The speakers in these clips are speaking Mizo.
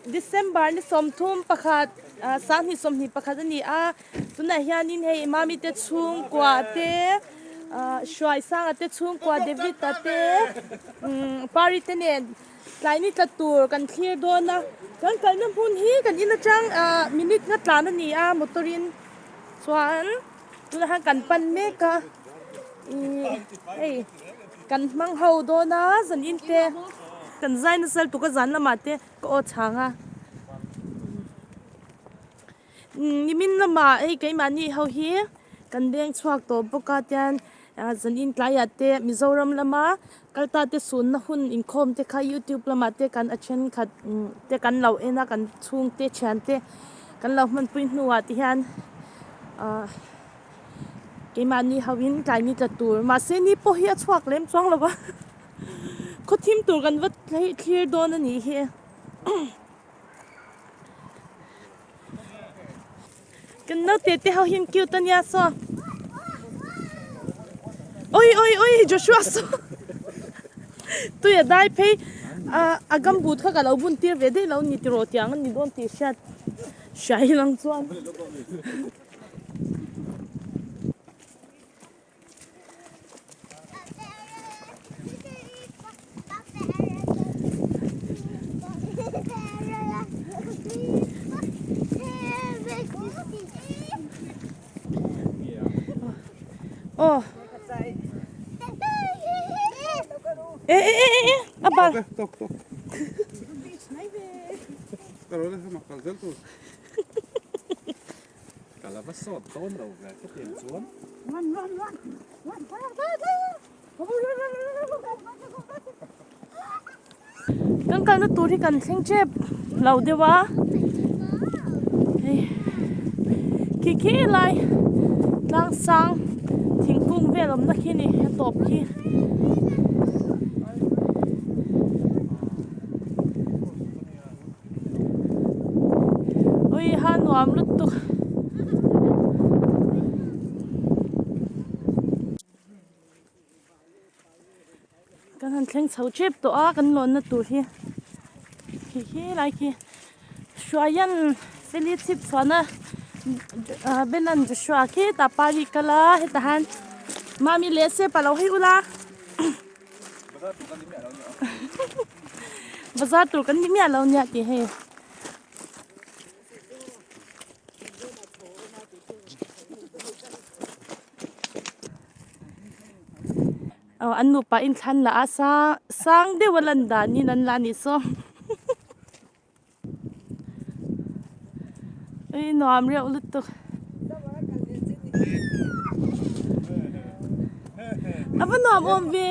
December ni 31 sanghnih 21 a ni a, tunah hianin hei Mami te chhungkua te ah Hruaisanga te chhungkua David a te umm Pari te nen tlai ni tla tur kan thlir dawn a, kan kalna hmun hi kan in atang ah minute nga tlan a ni a motor in chuan tunah hian kan pan mek a ihh hei kan hmang ho dawn a zan in te kan zai nasa lutuk a zan lamah te ka aw chhang a nimin lamah hei keimahni ho hi kan leng chhuak tawh bawk a tian zan in tlaiah te Mizoram lama kalta te sunna hun inkhawm te kha youtube lamah te kan a thenkhat te kan lo en a kan chhungte thian te kan lo hmanpui hnuah te hian ah keimahni ho in tlai ni tla tur mahse ni pawh hi a chhuak lem chuang lo va khaw thim tur kan va thlir dawn a nih hi. Kan naute te ho hian cute a nia saw. Oi oi oi Joshua saw. Tui a dai phei a a gumboot kha ka lo bun tir ve daih lo ni tiraw tiang a ni dawn tih hriat hriai lang chuan. Aw e e e e a bal Ka la va sawt dawn lo ve khatiang chuan. Kan kalna tur hi kan thleng tep lo deuh a hei khi khi lai tlang sang thingkung vel awmna khi a ni a tawp khi. Ui ha nuam lutuk. Kan han thleng chho tep tawh a kan lawnna tur hi khi khi lai khi Hruaian Feli chhip chhuahna Benan Joshua khi tah pari kal a hetah hian Mami leh Sepa lo hei ula. Bazar tur kan ni miah lo nia tih hei. Aw an nupa in thlan la a sang sang deuh a lan danin an la a nih saw. Ei nuam reuh lutuk. A va nuam awm ve.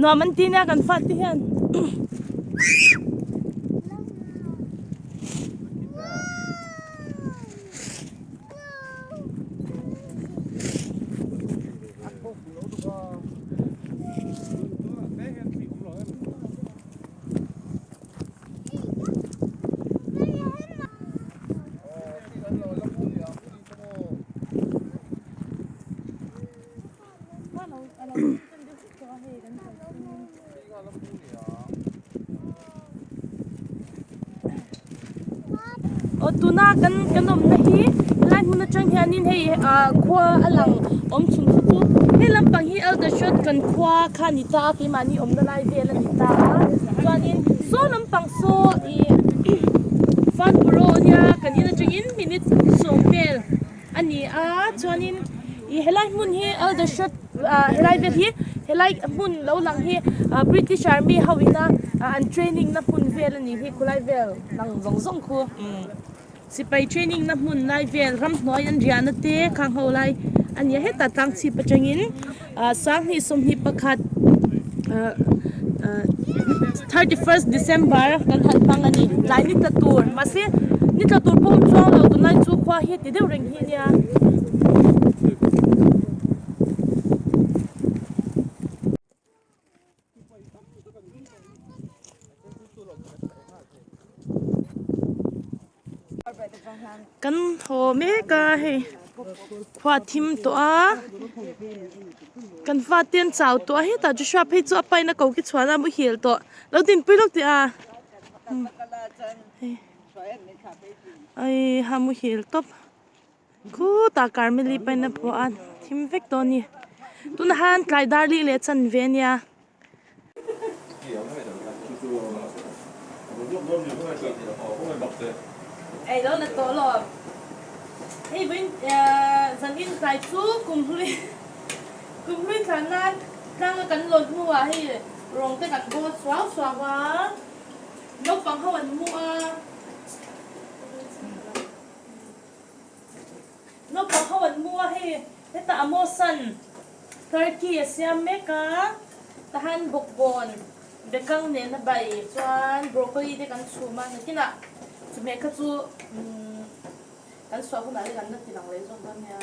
Nuam an ti nia kan fat te hian. Aw tuna kan kan awmna hi helai hmun atang hianin hei ah khua a lang awm chhun chu chu he lampang hi Aldershot kan khua kha a ni ta a keimahni awmna lai vel a ni ta a chuanin saw lampang saw ih Farnborough ania kan in atangin minute sawm vel a ni a chuanin ih helai hmun hi Aldershot ah helai vel hi helai hmun lo lang hi ah British army ho ina ah an training na hmun vel a nih hi khulai vel lang zawng zawng khu sipai training na hmun lai vel ramhnuai an riahna te khang ho lai a ni a hetah tlang chhip atangin ah 21 ah ah 31st December kan han hmang a ni tlai ni tla tur mahse ni tla tur pawh awm chuang lo tunlai chu khua hi a ti deuh reng hi a nia. Kan haw mek a hei khua thim tawh a kan fate an chau tawh a hetah Joshua phei chu a pain a ko ki chhuan a muhil tawh lo dinpui lawk teh a hei a muhil tawp khutah Carmeli pain a phuah a thim vek tawh a ni tunah hian tlai dar lih leh chanve a nia. Ei lo na tawh lo. Hei vawiin zanin tlai chu kumhlui kumhlui thlan nan tlanga kan lawn hnuah hei rawng te kan bawl suau suau a, naupang ho an mu a. Naupang ho an mu a hei hetah Amosan turkey a siam mek a tahan bawkbawn bekang nen a bai chuan broccoli te kan chhum a nakinah chumeh kha chu umm kan suah hunah te kan la ti lang leh zawk dawn nia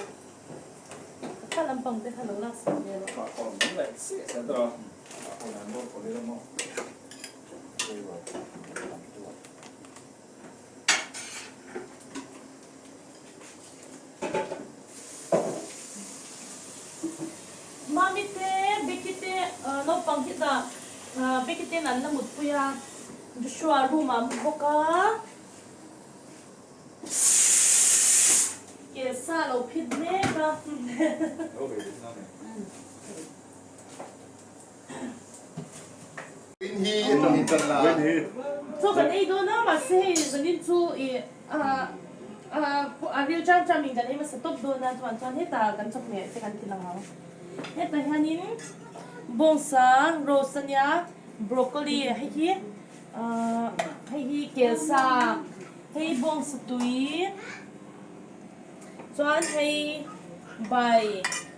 ka lampang te kha lo laksak ve rawh. Mami te, Becky te naupang hi dah Becky ten an la mutpui a, Joshua room ah a mu bawk a, Kelsa a lo phit mek a. Chaw kan ei dawn a mahse hei zanin chu ih a ril chang chang in kan ei hmasa tawp dawn a chuan chuan hetah kan chawhmeh te kan ti lang ang hetah hianin bawngsa roast ania broccoli hei hi ahh hei hi kelsa hei bawngsa tui chuan hei bai.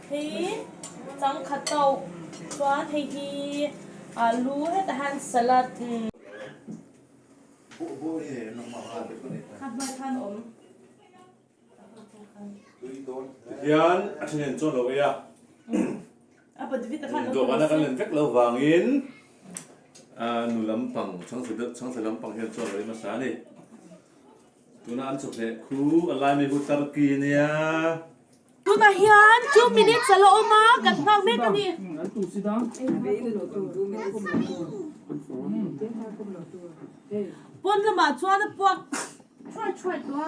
Hei changkhat tawk chuan hei hi alu hetah hian salad kha hnuai khan a awm. Tihian a then chuan lo ei a, dawhkan a kan len vek lo vangin nu lampang chhangchhe lampang hian chuan lo ei hmasa a ni. Tuna an chawhmeh khu a laimi hu turkey a nia. Tunah hian 2 minutes a la awm a, kan nghak mek a ni. Pawn lamah chuan a puak thuai thuai tawh a.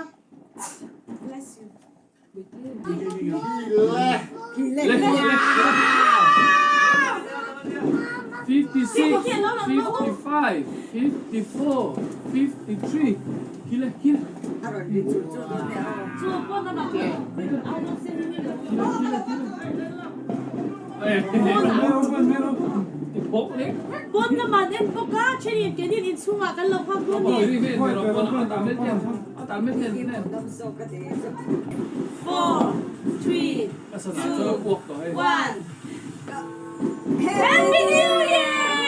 Pawn lamah an en bawk a, thenin keinin inchhungah kan lo nghak dawn a ni. Four, three, two, one. Happy New Year!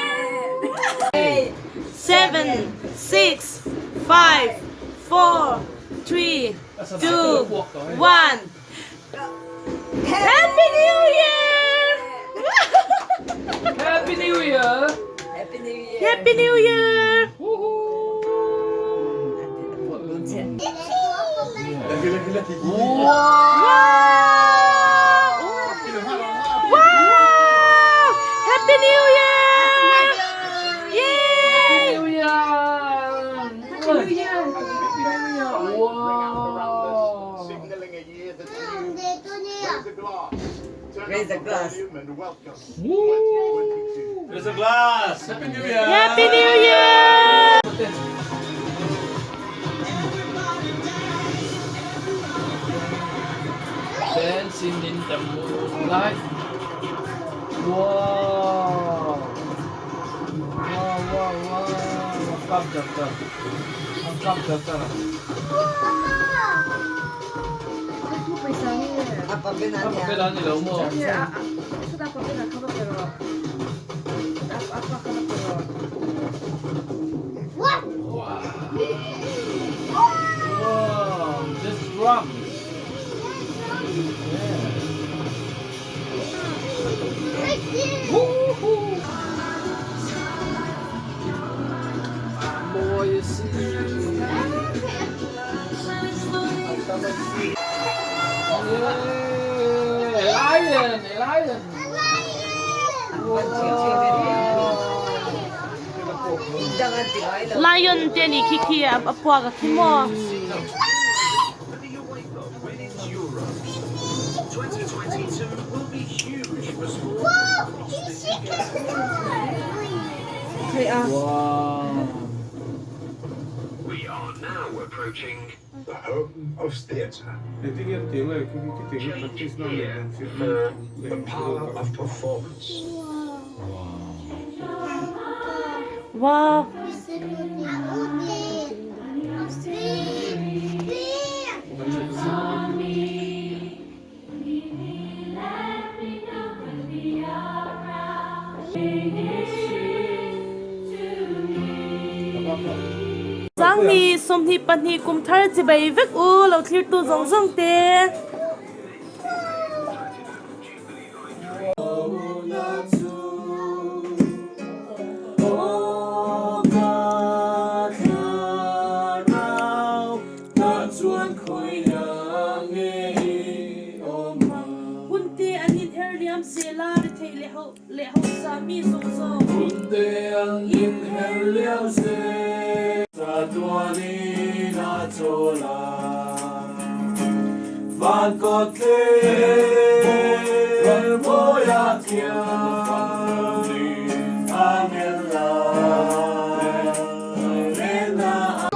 Seven, six, five, four, three, two, one. Happy New Year! Happy New Year! Happy New Year! Wow! Happy New Year! Yay! New Year! Happy New Year! Happy New Year! Wow! Raise a glass. Raise a glass! Happy New Year! Happy New Year! Dancing in the moonlight. Wow! Wow, wow, wow! Kap doctor. Kap doctor. A pa ni lo maw? Wow! This drum. Yeah. Woohoo! Mawi a si. Lion! A lion! Lion te a nih khi khi a puak a khi maw. Wow. Sangni 22 kum thar chibai vek u lo thlirtu zawng zawng te. Hunte an inher liam zel a, retheih leh ho leh hausa mi zawng zawng. Hunte an inher liam zel. Chatuanin a chawl a, van kawt tler mawiah khian angel lai rena a.